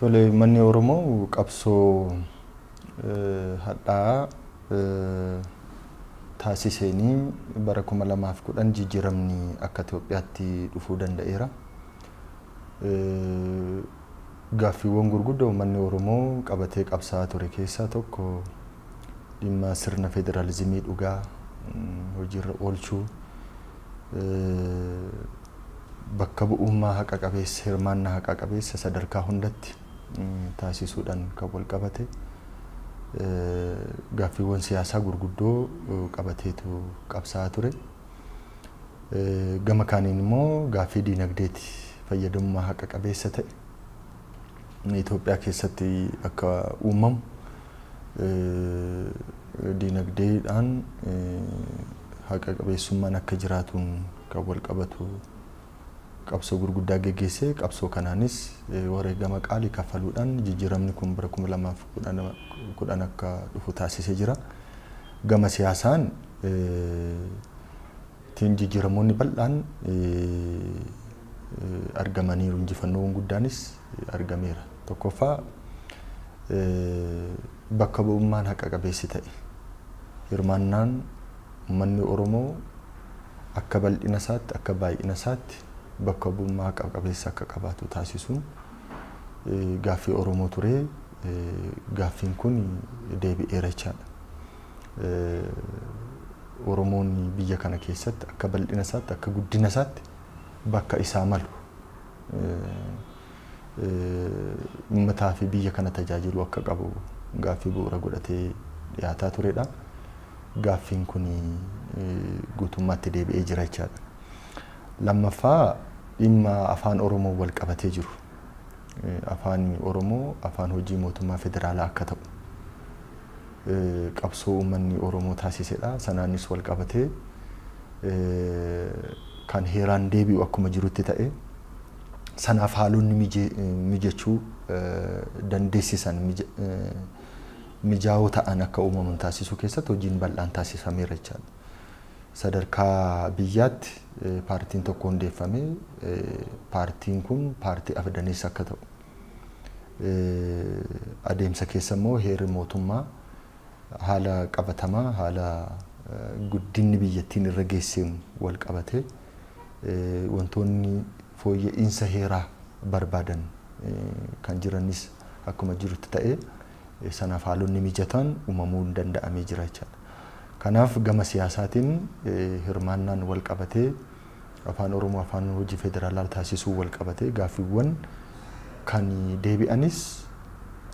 Tole, uummanni Oromoo qabsoo hadhaa'aa taasiseenii bara 2010 jijjiiramni akka Itoophiyaatti dhufuu danda'eera. Gaaffiiwwan gurguddoo uummanni Oromoo qabatee qabsaa'aa ture keessaa tokko dhimma sirna federaalizimii dhugaa hojiirra oolchuu, bakka bu'ummaa haqa qabeessa, hirmaannaa haqa qabeessa sadarkaa hundatti taasisuudhaan kan wal qabate gaaffiiwwan siyaasaa gurguddoo qabateetu qabsaa'aa ture. Gama kaaniin immoo gaaffii diinagdeeti, fayyadamummaa haqa qabeessa ta'e Itoophiyaa keessatti akka uumamu, diinagdeedhaan haqa qabeessummaan akka jiraatuun kan wal qabatu qabsoo gurguddaa geggeessee, qabsoo kanaanis wareegama qaalii kaffaluudhaan jijjiiramni kun bara 2010 akka dhufu taasisee jira. Gama siyaasaan tiin jijjiiramoonni bal'aan argamaniiru, injifannoowwan guddaanis argameera. Tokkoffaa, bakka bu'ummaan haqa qabeessi ta'e, hirmaannaan uummanni Oromoo akka bal'ina isaatti, akka baay'ina isaatti bakka bu'ummaa haqa qabeessa akka qabaatu taasisuun gaaffii Oromoo ture. Gaaffiin kun deebi'eera jechaadha. Oromoon biyya kana keessatti akka bal'ina isaatti, akka guddina isaatti bakka isaa malu, uummataa fi biyya kana tajaajiluu akka qabu gaaffii bu'uura godhatee dhiyaataa turedha. Gaaffiin kun guutummaatti deebi'ee jira jechaadha. Lammaffaa, dhimma afaan Oromoo wal qabatee jiru. Afaan Oromoo afaan hojii mootummaa federaalaa akka ta'u qabsoo uummanni Oromoo taasisedha. Sanaanis wal qabatee kan heeraan deebi'u akkuma jirutti ta'e, sanaaf haalonni mijachuu dandeessisan, mijaa'oo ta'an akka uumaman taasisuu keessatti hojiin bal'aan taasifameera jechaadha. Sadarkaa biyyaatti paartiin tokko hundeeffamee, paartiin kun paartii afdaneessa akka ta'u, adeemsa keessa immoo heerri mootummaa haala qabatamaa, haala guddinni biyyattiin irra geesseen wal qabatee wantoonni fooyya'iinsa heeraa barbaadan kan jiranis akkuma jirutti ta'ee, sanaaf haalonni mijatan uumamuu danda'amee jira jechaadha. Kanaaf gama siyaasaatiin hirmaannaan wal qabatee, afaan Oromoo afaan hojii federaalaa taasisuu wal qabatee gaaffiiwwan kan deebi'anis,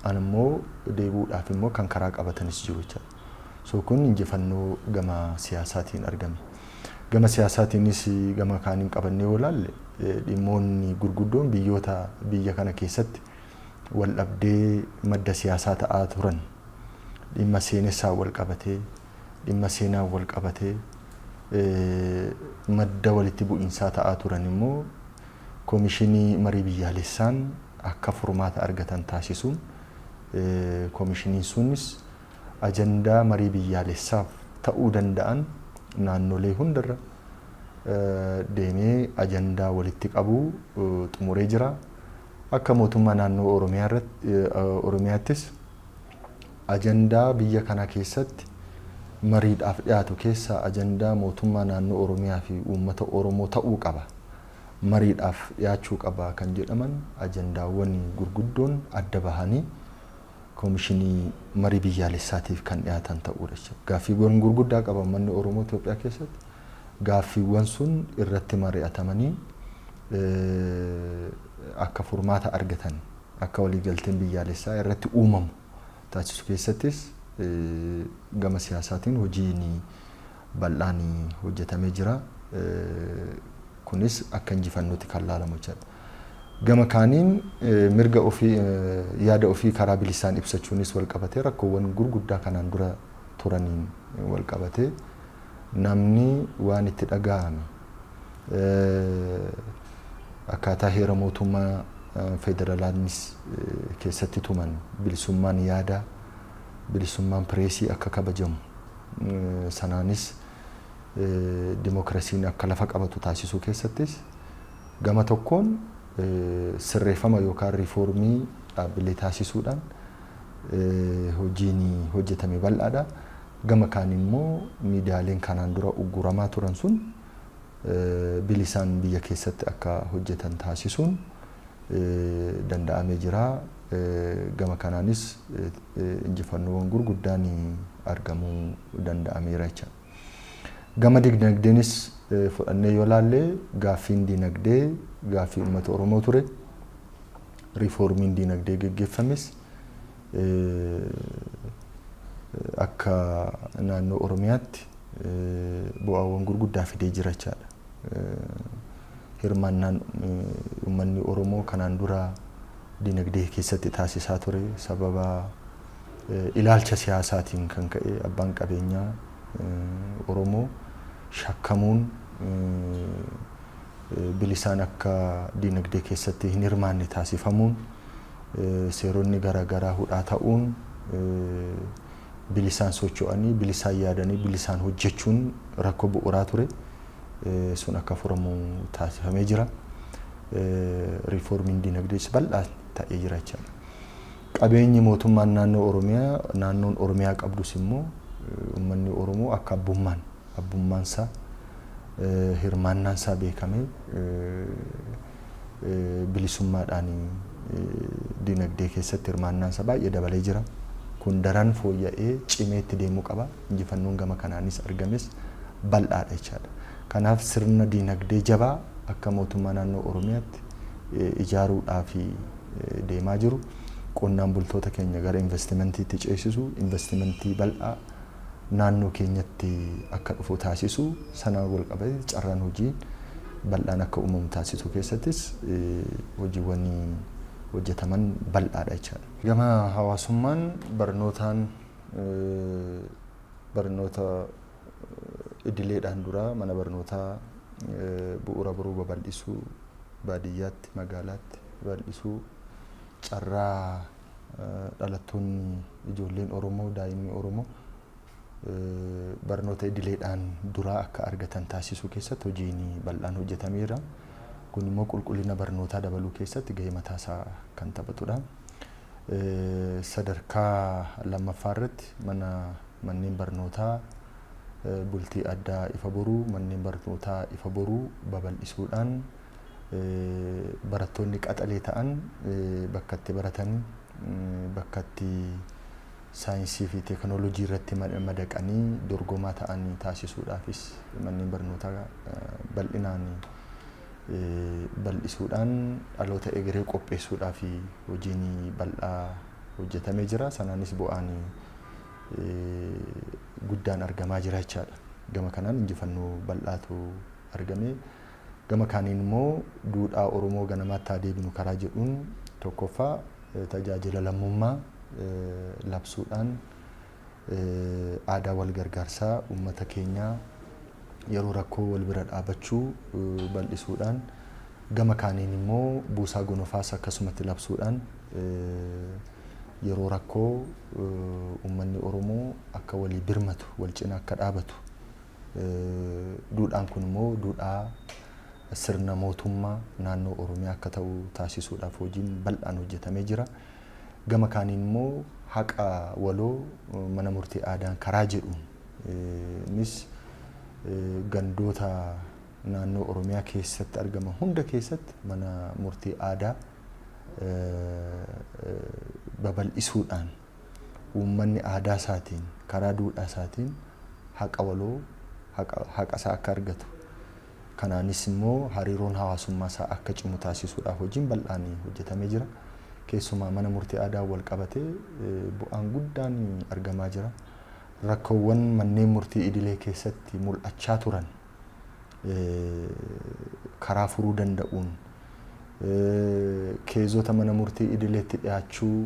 an immoo deebi'uudhaaf immoo kan karaa qabatanis jiru jechaadha. So kun injifannoo gama siyaasaatiin argame. Gama siyaasaatiinis gama kaaniin qabannee yoo ilaalle, dhimmoonni gurguddoon biyyoota biyya kana keessatti wal dhabdee madda siyaasaa ta'aa turan, dhimma seenessaa wal qabatee, dhimma seenaan wal qabatee madda walitti bu'iinsaa ta'aa turan immoo koomishinii marii biyyaalessaan akka furmaata argatan taasisuun, koomishiniin sunis ajandaa marii biyyaalessaaf ta'uu danda'an naannolee hundarra deemee ajandaa walitti qabuu xumuree jira. Akka mootummaa naannoo Oromiyaattis ajandaa biyya kana keessatti mariidhaaf dhiyaatu keessaa ajandaa mootummaa naannoo Oromiyaa fi uummata Oromoo ta'uu qaba, mariidhaaf dhiyaachuu qaba kan jedhaman ajandaawwan gurguddoon adda bahanii koomishinii marii biyyaalessaatiif kan dhiyaatan ta'uudha jechuudha. Gaaffiiwwan gurguddaa qaba uummanni Oromoo Itoophiyaa keessatti. Gaaffiiwwan sun irratti mari'atamanii akka furmaata argatan, akka waliigalteen biyyaalessaa irratti uumamu taasisu keessattis gama siyaasaatiin hojiin bal'aan hojjetamee jira. Kunis akka injifannootti kan laalamu jechaadha. Gama kaaniin mirga ofii, yaada ofii karaa bilisaan ibsachuunis wal qabatee, rakkoowwan gurguddaa kanaan dura turaniin wal qabatee, namni waan itti dhaga'ame akkaataa heera mootummaa federaalaanis keessatti tuman bilisummaan yaadaa, bilisummaan pireesii akka kabajamu, sanaanis dimokirasiin akka lafa qabatu taasisuu keessattis gama tokkoon sirreeffama yookaan riifoormii dhaabbilee taasisuudhaan hojiin hojjetame bal'aadha. Gama kaan immoo miidiyaaleen kanaan dura ugguramaa turan sun bilisaan biyya keessatti akka hojjetan taasisuun danda'amee jira. Gama kanaanis injifannoowwan gurguddaan argamuu danda'ameera jecha. Gama dinagdeenis fudhannee yoo laalle, gaaffiin dinagdee gaaffii uummata Oromoo ture. Riifoormiin dinagdee geggeeffames akka naannoo Oromiyaatti bu'aawwan gurguddaa fidee jira jechaadha. Hirmaannaan uummanni Oromoo kanaan dura dinagdee keessatti taasisaa ture sababa ilaalcha siyaasaatiin kan ka'e abbaan qabeenyaa Oromoo shakkamuun bilisaan akka dinagdee keessatti hin hirmaanne taasifamuun, seeronni garaagaraa hudhaa ta'uun, bilisaan socho'anii, bilisaan yaadanii, bilisaan hojjechuun rakkoo bu'uuraa ture. Sun akka furamu taasifamee jira. Riifoormiin dinagdees bal'aa ta'ee jira jechaadha. Qabeenyi mootummaan naannoo Oromiyaa, naannoon Oromiyaa qabdus immoo uummanni Oromoo akka abbummaansaa, hirmaannaansaa beekamee bilisummaadhaan dinagdee keessatti hirmaannaansaa baay'ee dabalee jira. Kun daran fooyya'ee cimee itti deemuu qaba. Injifannoon gama kanaanis argames bal'aadha jechaadha. Kanaaf sirna dinagdee jabaa akka mootummaa naannoo Oromiyaatti ijaaruudhaaf deemaa jiru. Qonnaan bultoota keenya gara investimentiitti ceesisu, investimentii bal'aa naannoo keenyatti akka dhufu taasisu, sanaan wal qabatee carraan hojii bal'aan akka uumamu taasisuu keessattis hojiiwwan hojjetaman bal'aadha jechaadha. Gama hawaasummaan barnootaan, barnoota idileedhaan dura mana barnootaa Bu'uura Boruu babal'isuu, baadiyyaatti, magaalaatti babal'isuu, carraa dhalattoonni ijoolleen Oromoo, daa'imni Oromoo barnoota idileedhaan duraa akka argatan taasisuu keessatti hojiin bal'aan hojjetameera. Kun immoo qulqullina barnootaa dabaluu keessatti gahee mataasaa kan taphatudha. Sadarkaa lammaffaa irratti mana manneen barnootaa bultii addaa Ifa Boruu, manneen barnootaa Ifa Boruu babal'isuudhaan barattoonni qaxalee ta'an bakka itti baratan, bakka itti saayinsii fi teekinooloojii irratti madaqanii dorgomaa ta'an taasisuudhaafis manneen barnootaa bal'inaan bal'isuudhaan dhaloota egeree qopheessuudhaaf hojiin bal'aa hojjetamee jira. Sanaanis bu'aan guddaan argamaa jira jechaadha. Gama kanaan injifannoo bal'aatu argame. Gama kaaniin immoo duudhaa Oromoo ganamaatti haa deebinu karaa jedhuun tokkoffaa tajaajila lammummaa labsuudhaan aadaa wal gargaarsaa uummata keenyaa yeroo rakkoo wal bira dhaabachuu bal'isuudhaan, gama kaaniin immoo buusaa gonofaas akkasumatti labsuudhaan yeroo rakkoo uummanni Oromoo akka walii birmatu, wal cina akka dhaabatu, duudhaan kun immoo duudhaa sirna mootummaa naannoo Oromiyaa akka ta'u taasisuudhaaf hojiin bal'aan hojjetamee jira. Gama kaaniin immoo haqa waloo mana murtii aadaan karaa jedhuun innis gandoota naannoo Oromiyaa keessatti argaman hunda keessatti mana murtii aadaa babal'isuudhaan uummanni aadaa isaatiin, karaa duudhaa isaatiin haqa waloo, haqa isaa akka argatu, kanaanis immoo hariiroon hawaasummaa isaa akka cimu taasisuudhaaf hojiin bal'aan hojjetamee jira. Keessumaa mana murtii aadaan wal qabatee bu'aan guddaan argamaa jira. Rakkoowwan manneen murtii idilee keessatti mul'achaa turan karaa furuu danda'uun, keezota mana murtii idileetti dhiyaachuu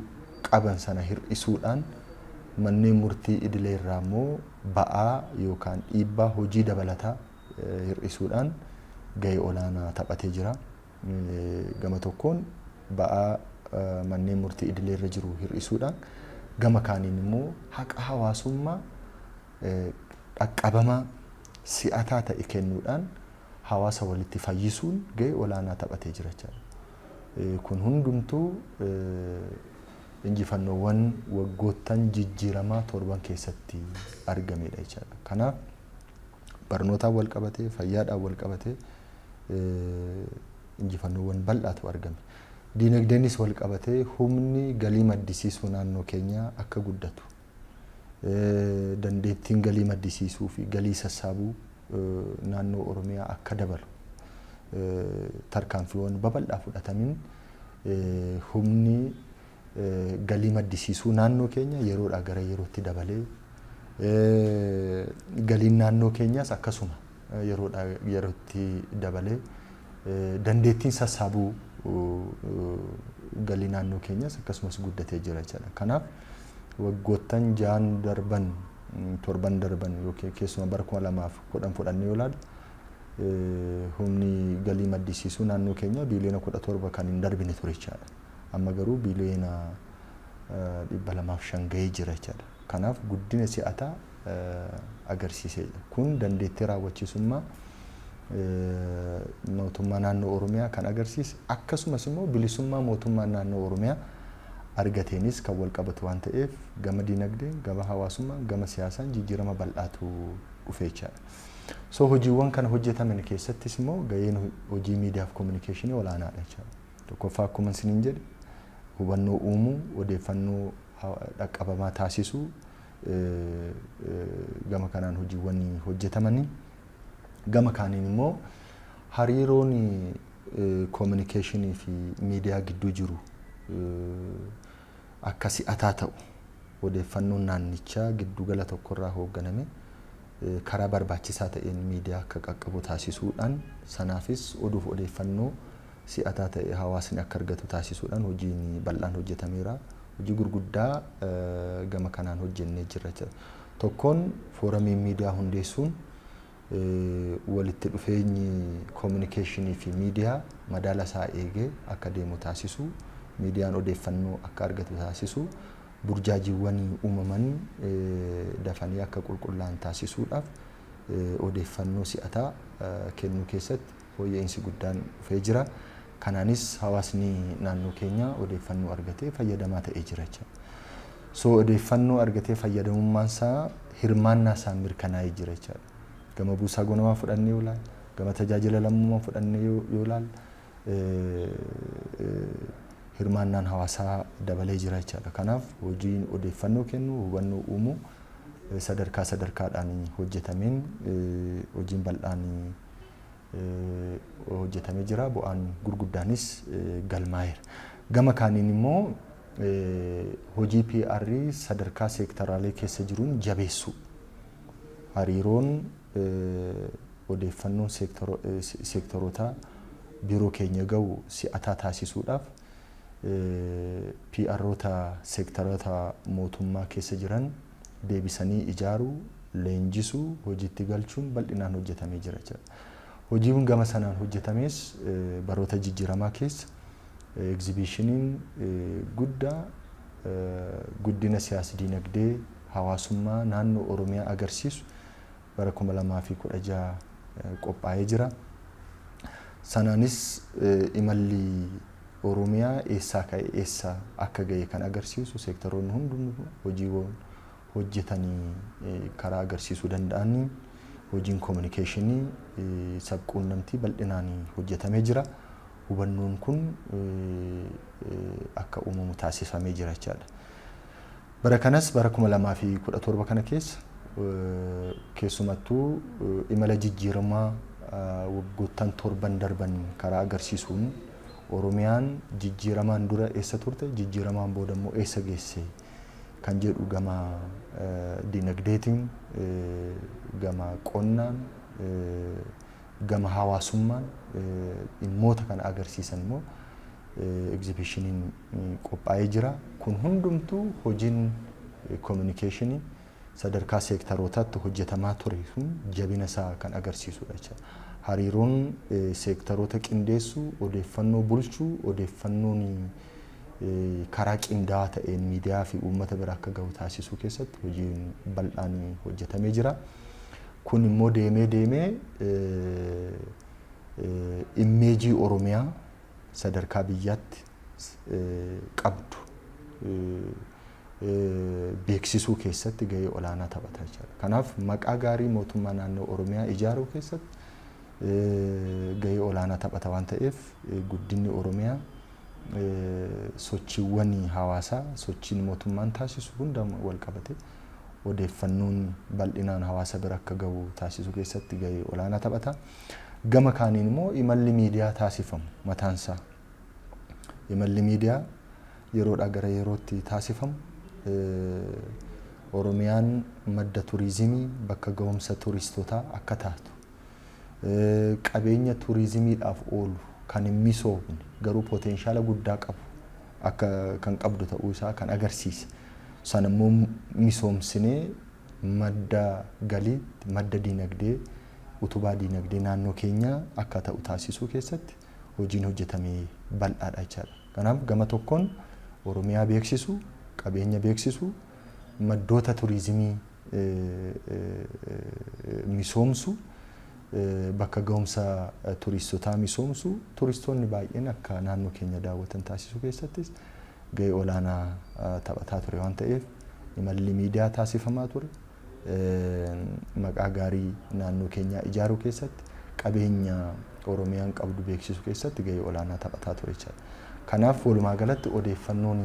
qaban sana hir'isuudhaan, manneen murtii idilee irraa immoo ba'aa yookaan dhiibbaa hojii dabalataa hir'isuudhaan gahee olaanaa taphatee jira. Gama tokkoon ba'aa manneen murtii idilee irra jiru hir'isuudhaan, gama kaaniin immoo haqa hawaasummaa dhaqqabamaa, si'ataa ta'e kennuudhaan hawaasa walitti fayyisuun gahee olaanaa taphatee jira jechaadha. Kun hundumtuu injifannoowwan waggoottan jijjiiramaa torban keessatti argamedha jechaadha. Kanaaf barnootaan wal qabatee, fayyaadhaan wal qabatee injifannoowwan bal'aatu argame. Diinagdeenis wal qabatee humni galii maddisiisuu naannoo keenyaa akka guddatu, dandeettiin galii maddisiisuu fi galii sassaabuu naannoo Oromiyaa akka dabalu tarkaanfiiwwan babal'aa fudhatamin humni galii maddisiisuu naannoo keenya yeroodhaa gara yerootti dabalee, galiin naannoo keenyaas akkasuma yeroodhaa yerootti dabalee, dandeettiin sassaabuu galii naannoo keenyaas akkasumas guddatee jira jechaadha. Kanaaf waggoottan 6n darban, torban darban yookiin keessumaa bara 2010 fudhannee yoo ilaalle, humni galii maddisiisuu naannoo keenyaa biiliyoona 17 kan hin darbine ture jechaadha. Amma garuu biiliyoona 205 gahee jira jechaadha. Kanaaf guddina si'ataa agarsiisee jira. Kun dandeettii raawwachiisummaa mootummaa naannoo Oromiyaa kan agarsiise, akkasumas immoo bilisummaa mootummaan naannoo Oromiyaa argateenis kan wal qabatu waan ta'eef, gama diinagdeen, gama hawaasummaan, gama siyaasaan jijjiirama bal'aatu dhufe jechaadha. So hojiiwwan kana hojjetaman keessattis immoo gaheen hojii miidiyaa fi kominikeeshinii olaanaadha jechaadha. Tokkoffaa, akkuma isiniin jedhe, hubannoo uumuu, odeeffannoo dhaqqabamaa taasisuu, gama kanaan hojiiwwan hojjetamanii, gama kaaniin immoo hariiroon kominikeeshinii fi miidiyaa gidduu jiru akka si'ataa ta'u, odeeffannoon naannichaa giddugala tokkorraa hoogganame karaa barbaachisaa ta'een miidiyaa akka qaqqabu taasisuudhaan, sanaafis oduuf odeeffannoo si'ataa ta'e hawaasni akka argatu taasisuudhaan hojiin bal'aan hojjetameera. Hojii gurguddaa gama kanaan hojjennee jirra. Tokkoon fooramiin miidiyaa hundeessuun walitti dhufeenyi kominikeeshinii fi miidiyaa madaala isaa eegee akka deemu taasisuu, miidiyaan odeeffannoo akka argatu taasisuu, burjaajiiwwan uumaman dafanii akka qulqullaa'an taasisuudhaaf odeeffannoo si'ataa kennuu keessatti fooyya'insi guddaan dhufee jira. Kanaanis hawaasni naannoo keenyaa odeeffannoo argatee fayyadamaa ta'ee jira jechuudha. So odeeffannoo argatee fayyadamummaan isaa hirmaannaa isaan mirkanaa'ee jira jechaadha. Gama buusaa gonofaa fudhannee yoo ilaalle, gama tajaajila lammummaa fudhannee yoo ilaalle, hirmaannaan hawaasaa dabalee jira jechaadha. Kanaaf hojiin odeeffannoo kennuu, hubannoo uumuu sadarkaa sadarkaadhaan hojjetameen hojiin bal'aan hojjetamee jira. Bu'aan gurguddaanis galmaa'eera. Gama kaaniin immoo hojii PR sadarkaa seektaraalee keessa jiruun jabeessuu. Hariiroon odeeffannoon seektaroota biiroo keenya gahu si'ataa taasisuudhaaf PRoota seektaroota mootummaa keessa jiran deebisanii ijaaruu, leenjisuu, hojiitti galchuun bal'inaan hojjetamee jira jechuudha. Hojiin gama sanaan hojjetames baroota jijjiiramaa keessa egzibiishiniin guddaa guddina siyaas diinagdee hawaasummaa naannoo Oromiyaa agarsiisu bara 2016 qophaa'ee jira. Sanaanis imalli Oromiyaa eessaa ka'e eessa akka ga'e kan agarsiisu, seektaroonni hundumtuu hojiiwwan hojjetanii karaa agarsiisuu danda'an, hojiin kominikeeshinii sabquunnamtii bal'inaan hojjetamee jira. Hubannoon kun akka uumamu taasifamee jira jechaadha. Bara kanas, bara 2017 kana keessa, keessumattuu imala jijjiiramaa waggoottan torban darban karaa agarsiisuun, Oromiyaan jijjiiramaan dura eessa turte, jijjiiramaan booda immoo eessa geesse kan jedhu, gama dinagdeetiin, gama qonnaan, gama hawaasummaan dhimmoota kana agarsiisan immoo egzibiishiniin qophaa'ee jira. Kun hundumtuu hojiin kominikeeshinii sadarkaa seektarootaatti hojjetamaa ture sun jabina isaa kan agarsiisudha jechuudha. Hariiroon seektaroota qindeessuu, odeeffannoo bulchuu, odeeffannoon karaa qindaa'aa ta'een miidiyaa fi uummata bira akka gahu taasisuu keessatti hojiin bal'aan hojjetamee jira. Kun immoo deemee deemee immeejii Oromiyaa sadarkaa biyyaatti qabdu beeksisuu keessatti gahee olaanaa taphata jechuudha. Kanaaf maqaa gaarii mootummaa naannoo Oromiyaa ijaaruu keessatti gahee olaanaa taphata waan ta'eef, guddinni Oromiyaa sochiiwwan hawaasaa, sochiin mootummaan taasisu hunda wal qabate odeeffannoon bal'inaan hawaasa bira akka gahu taasisuu keessatti gahee olaanaa taphata. Gama kaaniin immoo imalli miidiyaa taasifamu mataansaa, imalli miidiyaa yeroodhaa gara yerootti taasifamu, Oromiyaan madda turizimii, bakka ga'umsa turistootaa akka taatu, qabeenya turizimiidhaaf oolu kan hin misoomne garuu potential guddaa qabu akka kan qabdu ta'uu isaa kan agarsiise, sana immoo misoomsinee madda galii, madda diinagdee, utubaa diinagdee naannoo keenyaa akka ta'u taasisuu keessatti hojiin hojjetamee bal'aadha jechaadha. Kanaaf gama tokkoon Oromiyaa beeksisu, qabeenya beeksisu, maddoota turizimii misoomsu, bakka ga'umsa turistotaa misoomsu, turistoonni baay'een akka naannoo keenya daawwatan taasisuu keessattis gahee olaanaa taphataa ture waan ta'eef, imalli miidiyaa taasifamaa ture maqaa gaarii naannoo keenyaa ijaaruu keessatti, qabeenya Oromiyaan qabdu beeksisuu keessatti gahee olaanaa taphataa ture jechaadha. Kanaaf walumaa galatti odeeffannoon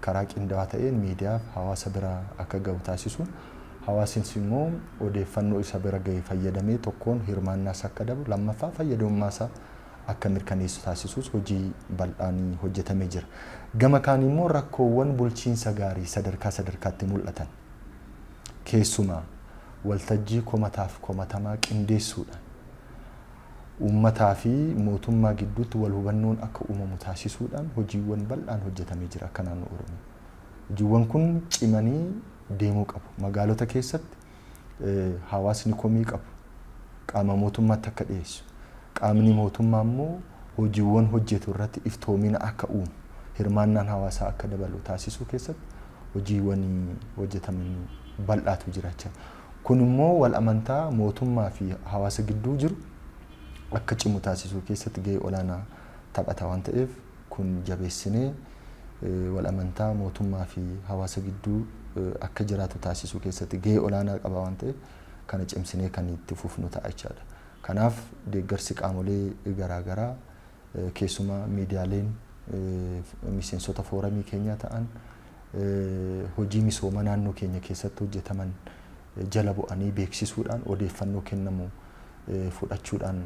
karaa qindaa'aa ta'een miidiyaaf hawaasa bira akka gahu taasisuun, hawaasnis immoo odeeffannoo isa bira gahe fayyadamee tokkoon hirmaannaa isaa akka dabalu, lammaffaa fayyadamummaa isaa akka mirkaneessu taasisuus hojii bal'aan hojjetamee jira. Gama kaan immoo rakkoowwan bulchiinsa gaarii sadarkaa sadarkaatti mul'atan, keessumaa waltajjii komataaf komatamaa qindeessuudhaan uummataa fi mootummaa gidduutti wal hubannoon akka uumamu taasisuudhaan hojiiwwan bal'aan hojjetamee jira akka naannoo Oromiyaa. Hojiiwwan kun cimanii deemuu qabu. Magaalota keessatti hawaasni komii qabu qaama mootummaatti akka dhiyeessu, qaamni mootummaa immoo hojiiwwan hojjetu irratti iftoomina akka uumu, hirmaannaan hawaasaa akka dabalu taasisuu keessatti hojiiwwan hojjetaman bal'aatu jira jechuudha. Kun immoo wal amantaa mootummaa fi hawaasa gidduu jiru akka cimu taasisuu keessatti gahee olaanaa taphata waan ta'eef, kun jabeessinee wal amantaa mootummaa fi hawaasa gidduu akka jiraatu taasisuu keessatti gahee olaanaa qaba waan ta'eef, kana cimsinee kan itti fufnu ta'a jechaadha. Kanaaf deeggarsi qaamolee garaagaraa, keessumaa miidiyaaleen miseensota fooramii keenyaa ta'an, hojii misooma naannoo keenya keessatti hojjetaman jala bu'anii beeksisuudhaan, odeeffannoo kennamu fudhachuudhaan,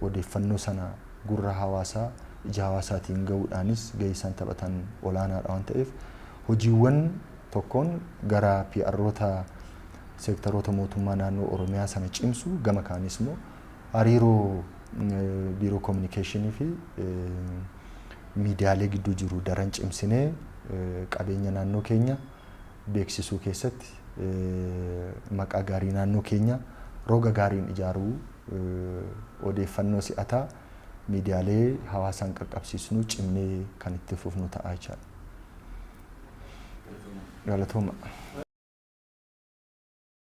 odeeffannoo sana gurra hawaasaa, ija hawaasaatiin gahuudhaanis gahee isaan taphatan olaanaadha waan ta'eef, hojiiwwan tokkoon gara PRoota seektaroota mootummaa naannoo Oromiyaa sana cimsu, gama kaanis immoo hariiroo biiroo kominikeeshinii fi miidiyaalee gidduu jiru daran cimsinee qabeenya naannoo keenya beeksisuu keessatti, maqaa gaarii naannoo keenya roga gaariin ijaaruu, odeeffannoo si'ataa miidiyaalee hawaasaan qaqqabsiisnu cimnee kan itti fufnu ta'a jechaadha. Galatooma.